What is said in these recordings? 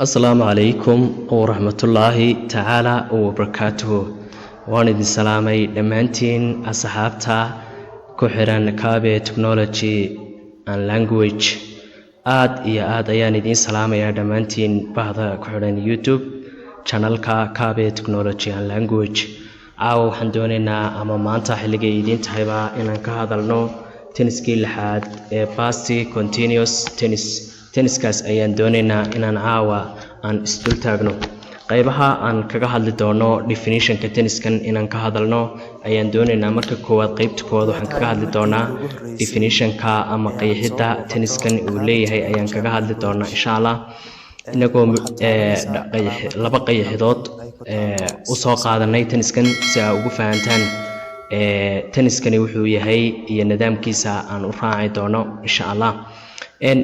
Asalaamu calaykum waraxmatullaahi tacaala wabarakaatuhu. Waan idin salaamay dhammaantiin, asxaabta ku xiran Kaabe Technology and Language. Aad iyo aad ayaan idiin salaamayaa dhammaantiin, bahda ku xidhan YouTube channelka Kaabe Technology and Language. Caawa waxaan doonaynaa, ama maanta xilligay idiin tahayba, inaan ka hadalno tensekii lixaad ee past continuous tense. Tensekaas ayaan doonaynaa inaan caawa aan isdul taagno. Qaybaha aan kaga hadli doono definitionka tensekan inaan ka hadalno ayaan doonaynaa. Marka koowaad, qaybta koowaad, waxaan kaga hadli doonaa definitionka ama qeexidda tensekan uu leeyahay ayaan kaga hadli doonaa, insha Allah, inagoo laba qeexidood usoo qaadanay tensekan si aa ugu fahantaan tensekani wuxuu yahay iyo nidaamkiisa aan u raaci doono, insha Allah.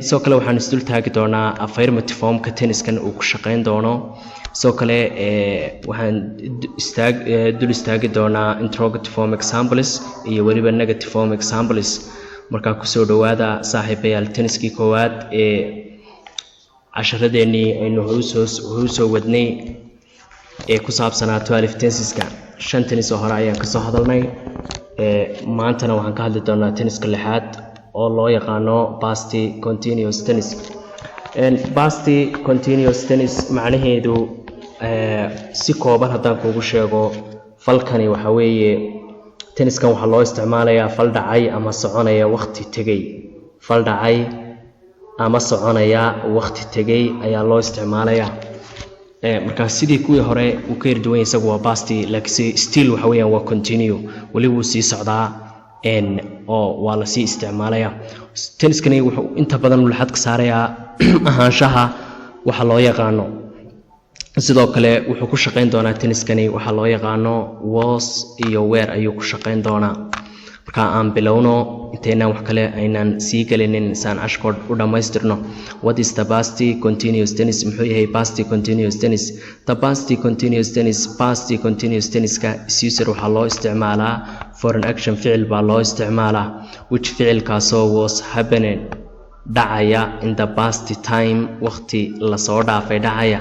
Sidoo kale waxaan isdul taagi doonaa affirmative formka tensekan uu ku shaqeyn doono. Sidoo kale waxaan istaag dul istaagi doonaa interrogative form examples iyo weliba negative form examples. Markaa kusoo dhowaada, saaxiibayaal, tensekii koowaad ee casharadeenii aynu horusoo wadnay ee ku saabsanaa 12 tenseska. Shan tense oo hore ayaan kasoo hadalnay. Maantana waxaan ka hadli doonaa tenseka lixaad oo loo yaqaano past continuous tense. Past continuous tense macnaheedu, si kooban haddaan kuugu sheego, falkani waxa weeye, tensekan waxaa loo isticmaalayaa fal dhacay ama soconaya waqti tegey. Fal dhacay ama soconaya waqti tegey ayaa loo isticmaalayaa. Marka sidii kuwii hore uu ka yarduwan yahay, isagu waa past, laakiinse still waxa weeyaan waa continue, weli wuu sii socdaa oo waa lasii isticmaalaya. Tensekani wuxuu inta badan laxad ka saarayaa ahaanshaha waxa loo yaqaano. Sidoo kale wuxuu ku shaqayn doonaa tensekani waxaa loo yaqaano was iyo were ayuu ku shaqayn doonaa. Marka aan bilowno, intaynaan wax kale aynaan sii gelinin, saan cashkood u dhammaystirno. What is the past continuous tense? Muxuu yahay past continuous tense? The past continuous tense, past continuous tenseka, is used, waxaa loo isticmaalaa, for an action, ficil baa loo isticmaalaa, which, ficilkaasoo, was happening, dhacaya, in the past time, waqti lasoo dhaafay dhacaya,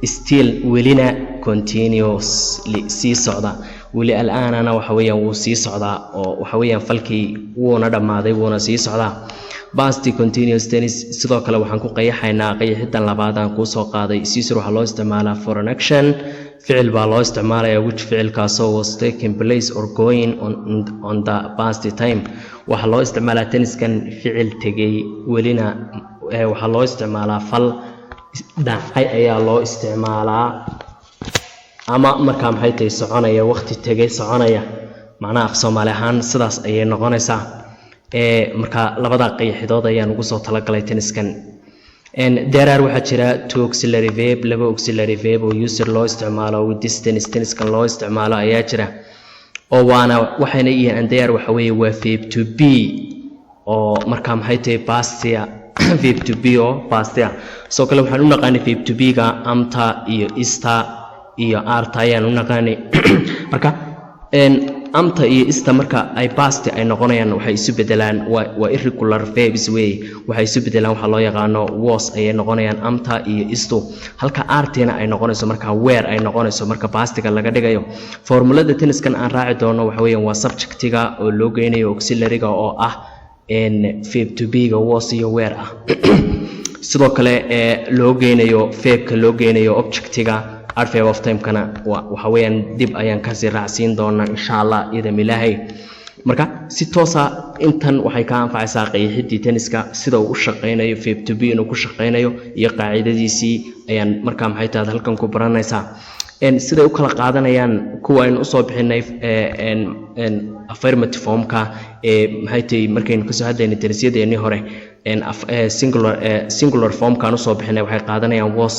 still, welina, continuously, sii socda. Weli al-aanana waxa weeyaan wuu sii socdaa, oo waxa weeyaan falkii wuuna dhammaaday, wuuna sii socdaa. Past continuous tense sidoo kale waxaan ku qayaxaynaa qayaxidan labaad aan kuu soo qaaday. Is used, waxaa loo isticmaalaa, for an action, ficil baa loo isticmaalaya, which, ficilkaasoo, was taking place or going on the past time. Waxaa loo isticmaalaa tensekan ficil tegey, welina waxaa loo isticmaalaa fal dhacay ayaa loo isticmaalaa, ama markaa maxay tahay, soconaya, waqti tegay soconaya. Macnaha af Soomaali ahaan sidaas ayay noqonaysaa. Marka labada qeexidood ayaan ugu soo talagalay tensekan. There are, waxaa jira, two auxiliary verb, laba auxiliary verb oo used, loo isticmaalo, with this tense, tensekan loo isticmaalo ayaa jira, oo waana waxayna yihiin, and they are, waxa weeye, waa verb to be oo markaa maxay tahay, pastia, verb to be oo pastia. Sidoo kale waxaan u naqaanay verb to be-ga amta iyo ista iyo arta ayaan u naqaanay. Marka amta iyo ista marka ay past ay noqonayaan, waxay isu bedelaan, waa irregular verbs wey, waxay isu bedelaan waxaa loo yaqaano was ayay noqonayaan amta iyo istu, halka artina ay noqonayso marka were ay noqonayso marka pastiga laga dhigayo. Formulada tensekan aan raaci doono waxa weeyaan waa subjectiga oo loo geynayo auxiliaryga oo ah verb to be-ga was iyo were ah. Sidoo kale ee loo geynayo verbka, loo geynayo objectiga, adverb of time-kana waxa weeyaan dib ayaan kasii raacsiin doonaa, insha Allah, idam Ilaahay. Marka si toosa intan waxay ka anfacaysaa qeexidii tenseka, sida uu u shaqeynayo, verb to be inuu ku shaqeynayo iyo qaacidadiisii ayaan markaa maxay tahay halkan ku baranaysaa. Siday u kala qaadanayaan kuwa aynu usoo bixinay affirmative formka ee maxay tahay, markaynu kasoo hadlaynay tenseyadeenii hore, singular formkaan usoo bixinay, waxay qaadanayaan was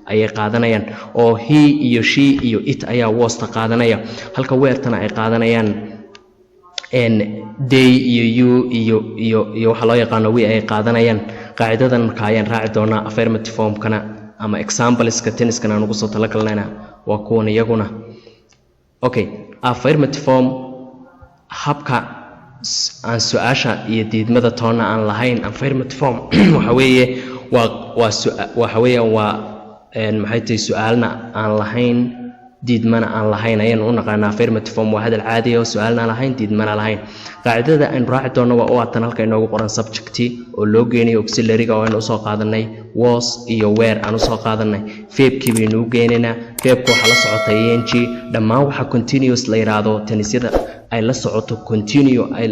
ayay qaadanayaan, oo he iyo she iyo it ayaa wasta qaadanaya, halka weretana ay qaadanayaan they iyo you iyo waxaa loo yaqaano we ay qaadanayaan. Qaacidadan marka ayaan raaci doonaa affirmative formkana ama exampleska tensekan aan ugu soo talagalnayna waa kuwan iyaguna. Okay, affirmative form, habka aan su-aasha iyo diidmada toonna aan lahayn. Affirmative form waxa weeye waa waxa weeyaan waa Maxay tahay? Su-aalna aan lahayn, diidmana aan lahayn ayaynu u naqaanaa affirmative form. Waa hadal caadi oo su-aalna lahayn, diidmana lahayn. Qaacidada aynu raaci doonno waa waatan halka inoogu qoran: subject oo loo geynayo auxiliaryga oo aynu usoo qaadanay was iyo were aan usoo qaadanay. Verbkii baynu u geynaynaa. Verbka waxaa la socota ing. Dhammaan waxa continuous la yidhaahdo, tenseyada ay la socoto continue ay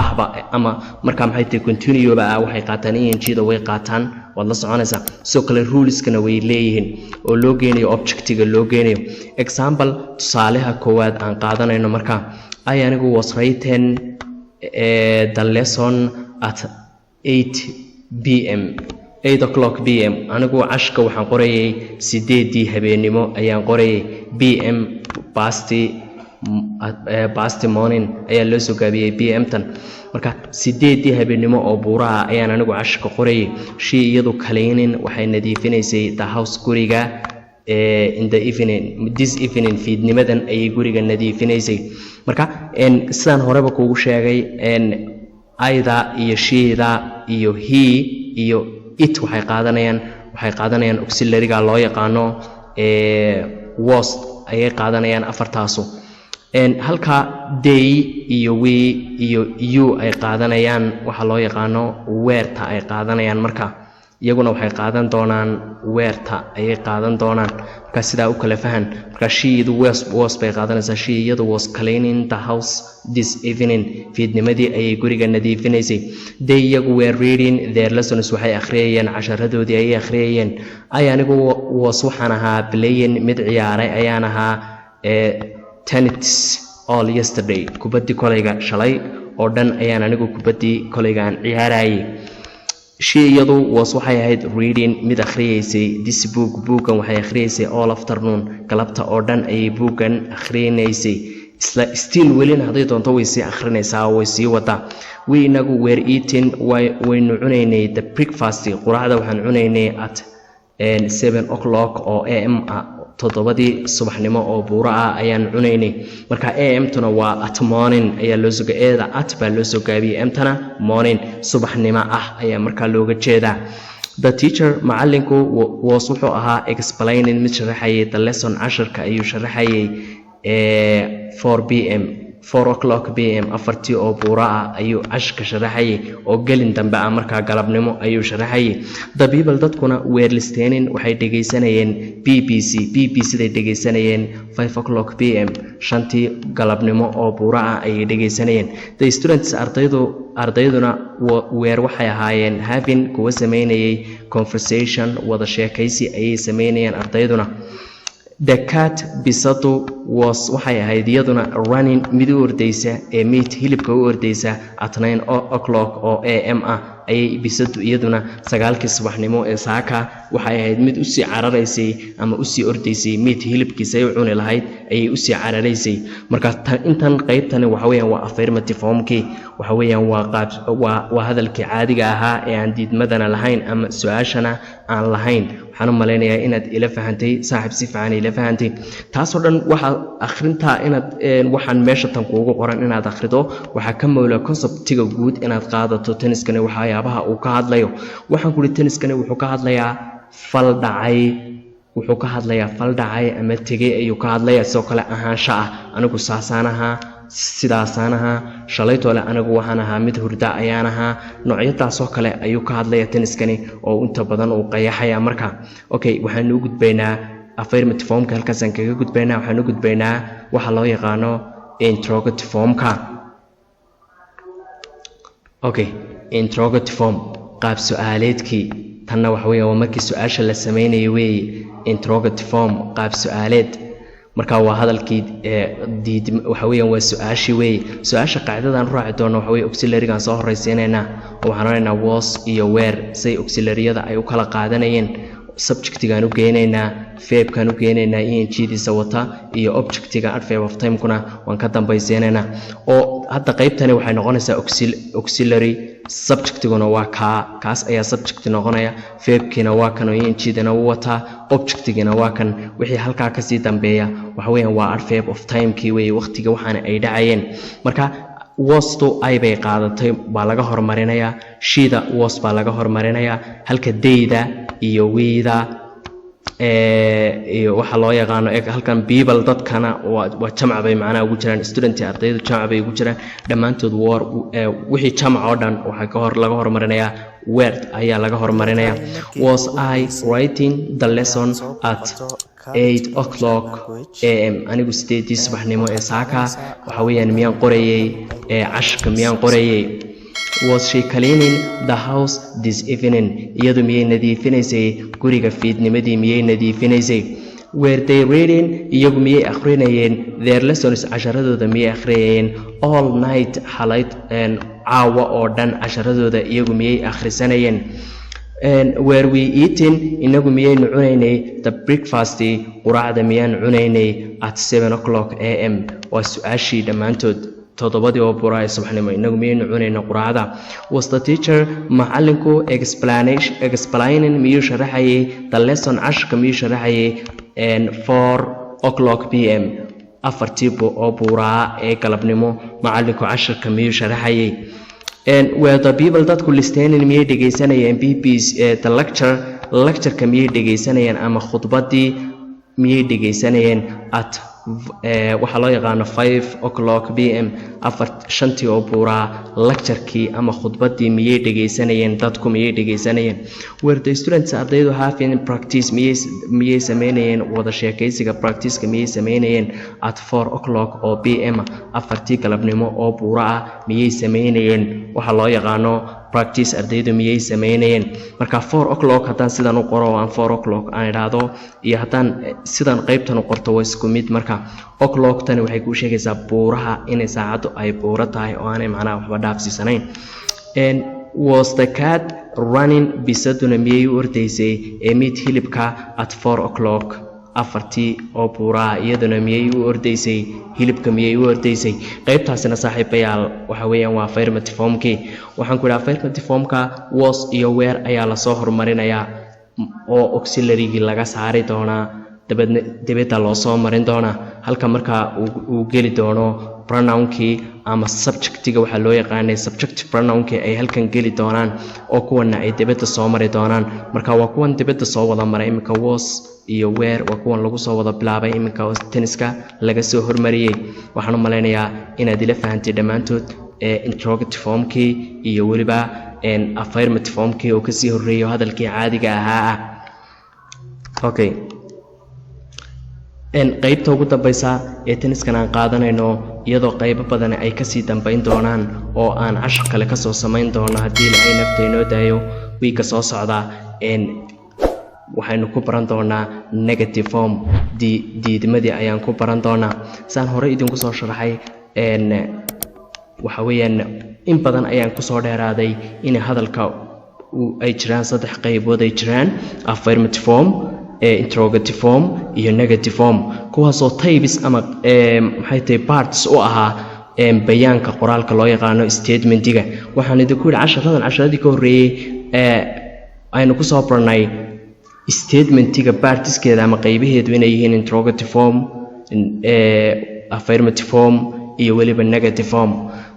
ahba ama markaa, maxay tahay, continueba ah, waxay qaataan ing da way qaataan. Waad la soconaysaa. Sidoo kale ruleskana way leeyihiin oo loo geynayo objectiga loo geynayo. Example, tusaalaha koowaad aan qaadanayno markaa: I, anigu, was writing the lesson at 8 p.m., 8 o'clock p.m. Anigu casharka waxaan qorayay 8dii habeenimo ayaan qorayay. p.m., past morning ayaa loo soo gaabiyey p.m. tan. Marka 8dii habeenimo oo buuraha ayaan anigu casharka qorayay. She, iyadu, cleaning, waxay nadiifinaysay, the house, guriga, in the evening, this evening, fiidnimadan ayay guriga nadiifinaysay. Marka sidaan horeba kuugu sheegay, I-da iyo she-da iyo he iyo it waxay qaadanayaan auxiliaryga loo yaqaano was ayay qaadanayaan afartaasu. Halka they iyo we iyo you ay qaadanayaan waxa loo yaqaano were-ta ay qaadanayaan. Marka iyaguna waxay qaadan doonaan were-ta ayay qaadan doonaan. Marka sidaa u kala fahan. Marka she-du was bay qaadanaysaa. She, iyadu, was cleaning the house this evening, fiidnimadii ayay guriga nadiifinaysay. They, iyagu, were reading their lessons, waxay akhriyayeen casharadoodii ayay akhriyayeen. I, anigu, was, waxaan ahaa, playing, mid ciyaaray ayaan ahaa, tennis all yesterday, kubaddii kolayga shalay oo dhan ayaan anigu kubaddii kolayga aan ciyaarayay. She, iyadu, was, waxay ahayd, reading, mid akhriyeysay, this book, buuggan waxay akhriyeysay, all afternoon, galabta oo dhan ayay buuggan akhrinaysay. Isla still, welina hadday doonto way sii akhrinaysaa oo way sii wadaa. We, inagu, were eating, waynu cunaynay, the breakfast, quraacda waxaan cunaynay, at 7 o'clock oo a.m. ah, 7dii subaxnimo oo buuro ah ayaan cunaynay. Marka a.m. tuna waa at morning ayaa loo soo, A-da at baa loo soo gaabiyey, m-tana morning, subaxnimo ah ayaa markaa looga jeedaa. The teacher, macallinku, was, wuxuu ahaa, explaining, mid sharaxayay, the lesson, casharka ayuu sharaxayay, 4 p.m., 4 o'clock p.m., 4tii oo buuro ah ayuu casharka sharaxayay oo gelin dambe ah, markaa galabnimo ayuu sharaxayay. The people, dadkuna, were listening, waxay dhegaysanayeen, BBC, BBC day dhegaysanayeen, 5 o'clock p.m., 5tii galabnimo oo buuro ah ayay dhegaysanayeen. The students, ardayduna, were, waxay ahaayeen, having, kuwa sameynayay, conversation, wada sheekaysi ayay sameynayeen ardayduna. The cat, bisadu, was, waxay ahayd iyaduna, running, mid u ordaysa ee meat, hilibka u ordaysa, at 9 o'clock oo a.m. ah ayay bisadu iyaduna 9kii subaxnimo ee saaka waxay ahayd mid usii cararaysay ama usii ordaysay meat, hilibkiisay u cuni lahayd ayay usii cararaysay. Marka intan qaybtani waxa weeyaan waa affirmative formkii. Waxa weeyaan waa qaab waa hadalkii caadiga ahaa ee aan diidmadana lahayn ama su-aashana aan lahayn. Waxaan u malaynayaa inaad ila fahantay, saaxiib, si fiican ila fahantay. Taasoo dhan waxaa akhrintaa inaad waxaan meesha tan kuugu qoran inaad akhrido waxaa ka mawla conceptiga guud inaad qaadato tensekani waxyaabaha uu ka hadlayo. Waxaan ku uhi tensekani wuxuu ka hadlayaa fal dhacay, wuxuu ka hadlayaa fal dhacay ama tegey ayuu ka hadlayaa. Sidoo kale ahaansho ah: anigu saasaan ahaa, sidaasaan ahaa shalaytoole, anigu waxaan ahaa mid hurda ayaan ahaa. Noocyadaasoo kale ayuu ka hadlaya tensekani oo inta badan uu qayaxaya. Marka okay, waxaanu u gudbaynaa affirmative formka. Halkaasaan kaga gudbaynaa. Waxaan u gudbaynaa waxa loo yaqaano interrogative formka. Okay, interrogative form, qaab su-aaleedkii. Tanna waxa weeyaan waa markii su-aasha la sameynayay weeye. Interrogative form, qaab su-aaleed. Marka waa hadalkii diid, waxa weeyaan waa su-aashii weeye. Su-aasha qaacidadaan raaci doono waxa weye auxiliarygaan soo horraysiinaynaa oo waxaan odhanaynaa was iyo were, say auxiliaryada ay u kala qaadanayeen. Subjectigaan u geenaynaa, verbkaan u geenaynaa ing-diisa wata, iyo objectiga adverb of timekuna waan ka dambaysiinaynaa. Oo hadda qaybtani waxay noqonaysaa auxiliary, subjectiguna waa kaa, kaas ayaa subject noqonaya, verbkiina waa kan oo ing-dana u wataa, objectigina waa kan. Wixii halkaa kasii dambeeya waxa weeyaan waa adverb of timekii weeye, waqtiga waxaana ay dhacayeen. Marka was-tu I bay qaadatay baa laga hormarinayaa, she-da was baa laga hormarinayaa, halka they-da iyo we-da Iyo waxaa loo yaqaano halkan people, dadkana waa jamc bay macnaha ugu jiraan. Student, ardaydu jamc bay ugu jiraan dhammaantood. Were, wixii jamc oo dhan waxaa ka hor laga hormarinayaa were ayaa laga hormarinaya. Was I writing the lesson at 8 o'clock am? Anigu 8dii subaxnimo ee saaka, waxa weeyaan, miyaan qorayay cashka, miyaan qorayay? Was she cleaning the house this evening? Iyadu miyay nadiifinaysay guriga fiidnimadii, miyay nadiifinaysay? Were they reading, iyagu miyay akhrinayeen, their lessons, casharadooda miyay akhriyayeen, all night, xalayd, caawa oo dhan casharadooda iyagu miyay akhrisanayeen? Were we eating, inagu miyaynu cunaynay, the breakfast, quraacda miyaan cunaynay, at 7 o'clock am? Waa su-aashii dhammaantood. 7dii oo bura ee subaxnimo inagu miyaynu cunayna quraacda? Was the teacher, macallinku, explaining, miyuu sharaxayay, the lesson, cashka miyuu sharaxayay, 4 o'clock pm, 4tii oo buuraa ee galabnimo macallinku cashirka miyuu sharaxayay? Were the people, dadku, listening, miyay dhegaysanayeen, BBC, the lecture, lectureka miyay dhegaysanayeen ama khudbaddii miyay dhegaysanayeen, at waxaa loo yaqaano 5 o'clock pm, afar, 5tii oo buuraa lecturekii ama khudbaddii miyay dhegaysanayeen dadku, miyay dhegaysanayeen? Were the students, ardaydu, having practice, miyay sameynayeen wada sheekaysiga, practiceka miyay sameynayeen, at 4 o'clock oo pm, 4tii galabnimo oo buura ah miyay sameynayeen waxaa loo yaqaano practice, ardaydu miyay sameynayeen? Marka 4 o'clock haddaan sidan u qoro oo aan 4 o'clock aan idhaahdo iyo haddaan sidan qeybtan u qorto, waa isku mid. Marka o'clock tani waxay kuu sheegaysaa buuraha, inay saacaddu ay buuro tahay oo aanay macnaha waxba dhaafsiisanayn. Was the cat running, bisaduna miyay u ordaysay, ee meat, hilibka, at 4 o'clock, 4tii oo buuraha iyaduna miyay u ordaysay hilibka, miyay u ordaysay? Qaybtaasina, saaxiibayaal, waxa weeyaan waa affirmative formkii. Waxaan ku idhaha affirmative formka was iyo were ayaa lasoo horumarinayaa oo auxiliarygii laga saari doonaa, dabeedna dibadda loo soo marin doonaa, halka markaa uu geli doono pronounkii ama subjectiga waxaa loo yaqaanay subjective pronounkii ay halkan geli doonaan oo kuwana ay dibadda soo mari doonaan. Marka waa kuwan dibadda soo wada maray iminka. Was iyo were waa kuwan lagu soo wada bilaabay iminka, tenseka laga soo hormariyey. Waxaan u malaynayaa inaad ila fahantay dhammaantood ee interrogative formkii iyo weliba affirmative formkii oo kasii horreeyo hadalkii caadiga ahaa ah. Okay, qeybta ugu dambeysa ee tensekan aan qaadanayno, iyadoo qeybo badan ay kasii dambeyn doonaan oo aan cashar kale kasoo samayn doono haddii Ilaahay nafta inoo daayo wiigga soo socda, waxaynu ku baran doonaa negative form, diidmadii ayaan ku baran doonaa. Saan horey idinku soo sharaxay, waxa weeyaan in badan ayaan kusoo dheeraaday in hadalka ay jiraan saddex qaybood ay jiraan: affirmative form, interrogative form iyo negative form, kuwaasoo types ama maxay tahay parts u ahaa bayaanka qoraalka loo yaqaano statementiga. Waxaan idinku yidhi casharadan, casharadii ka horreeyey aynu kusoo barnay statementiga partskeeda ama qaybaheedu inay yihiin interrogative form, affirmative form iyo weliba negative form.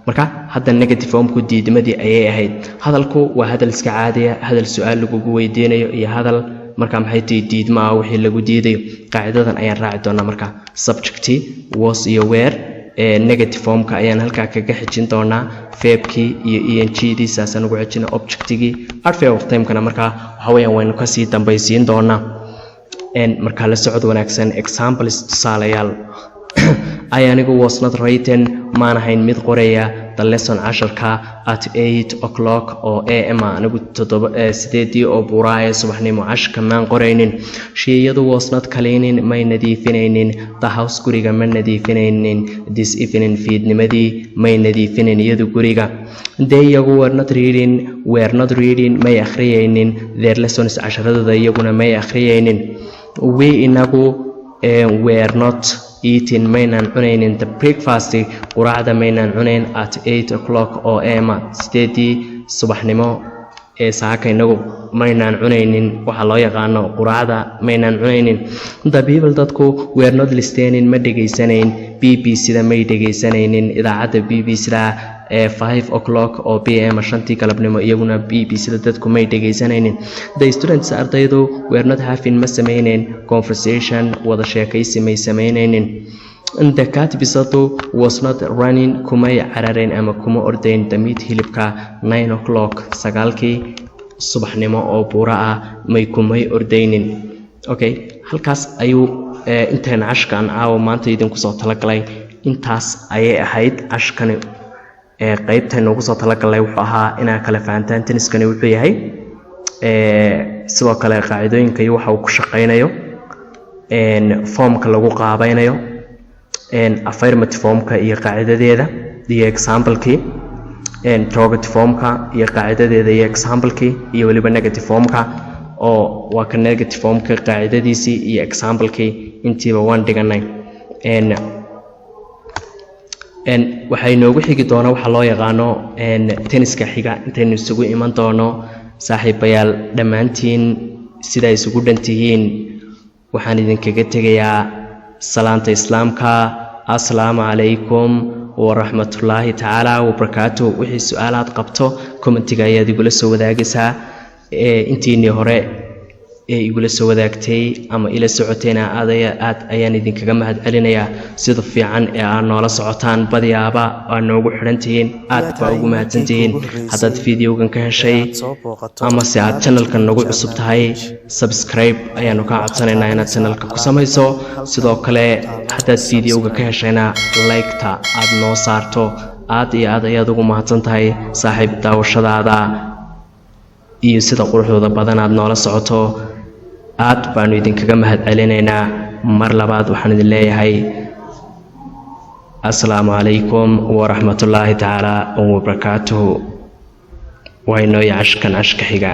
Marka hadda negative formku diidmadii ayay ahayd. Hadalku waa hadal iska caadiya, hadal su-aal lagugu weydiinayo iyo hadal marka maxay tahay diidma ah wixii lagu diidayo. Qaacidadan ayaan raaci doonaa. Marka subject, was iyo were, negative formka ayaan halkaa kaga xijin doonaa, verbkii iyo ing dii saasaan ugu xijina, objectigii, adverb of timekana markaa waxa weeyaan waynu kasii dambaysiin doonaa. Markaa la socod wanaagsan. Examples, tusaalayaal. I, anigu, was not writing, maan ahayn mid qoraya, the lesson, casharka, at 8 o'clock oo am. Anigu 7, 8dii oo buuraa ee subaxnimo casharka maan qoraynin. She, iyadu, was not cleaning, may nadiifinaynin, the house, guriga ma nadiifinaynin, this evening, fiidnimadii may nadiifinayn iyadu guriga. They, iyagu, were not reading, were not reading, may akhriyaynin, their lessons, casharadooda iyaguna may akhriyaynin. We, inagu, were not eating, maynaan cunaynin, the breakfast, quraacda maynaan cunayn, at 8 o'clock oo am, 8dii subaxnimo ee saaka inagu maynaan cunaynin waxaa loo yaqaano quraacda maynaan cunaynin. The people, dadku, were not listening, ma dhegaysanayn, BBC da may dhegaysanaynin, idaacadda BBC da. 5 o'clock oo PM, 5-tii galabnimo, iyaguna BBC da dadku may dhegaysanaynin. The students, ardaydu, were not having, ma samayneyn, conversation, wada sheekaysi may samaynaynin. The cat, bisadu, was not running, kumay carareyn ama kuma ordayn, the meat, hilibka, 9 o'clock, 9-kii subaxnimo oo buura ah may kumay ordaynin. Okay, halkaas ayuu intaan cashkan caawa maanta idinku soo talagalay intaas ayay ahayd. Cashkani qeybta noogu soo talagalay wuxuu ahaa inaad kala fahantaan tense-kani wuxuu yahay, sidoo kale qaacidooyinka iyo waxa uu ku shaqaynayo, formka lagu qaabaynayo, affirmative formka iyo qaacidadeeda iyo examplekii, interrogative formka iyo qaacidadeeda iyo examplekii, iyo weliba negative formka oo waa ka negative formka qaacidadiisii iyo examplekii. Intiiba waan dhiganay. Waxaa inoogu xigi doona waxaa loo yaqaano tense-ka xiga. Intaynu isugu iman doono, saaxiibayaal, dhammaantiin sidaa isugu dhan tihiin, waxaan idinkaga tegayaa salaanta Islaamka: asalaamu calaykum waraxmatullaahi tacaala wabarakaatuh. Wixii su-aalaad qabto commentiga ayaad igula soo wadaagaysaa. Intiinii hore ee igula soo wadaagtay ama ila socotayna aad aad ayaan idinkaga mahad celinayaa sida fiican ee aad noola socotaan, badiyaaba aad noogu xidhan tihiin. Aad baa ugu mahadsantihiin. Haddaad videogan ka heshay ama se aad channelkan nagu cusub tahay, subscribe ayaanu kaa codsanaynaa inaad channelka ku samayso. Sidoo kale haddaad videoga ka heshayna, like-ta aad noo saarto. Aad iyo aad ayaad ugu mahadsan tahay, saaxiib, daawashadaada iyo sida quruxdooda badan aad noola socoto. Aad baanu idinkaga mahad celinaynaa. Mar labaad waxaan idin leeyahay asalaamu calaykum waraxmatullaahi tacaala wabarakaatuhu. Waa inooyo cashkan cashka xiga.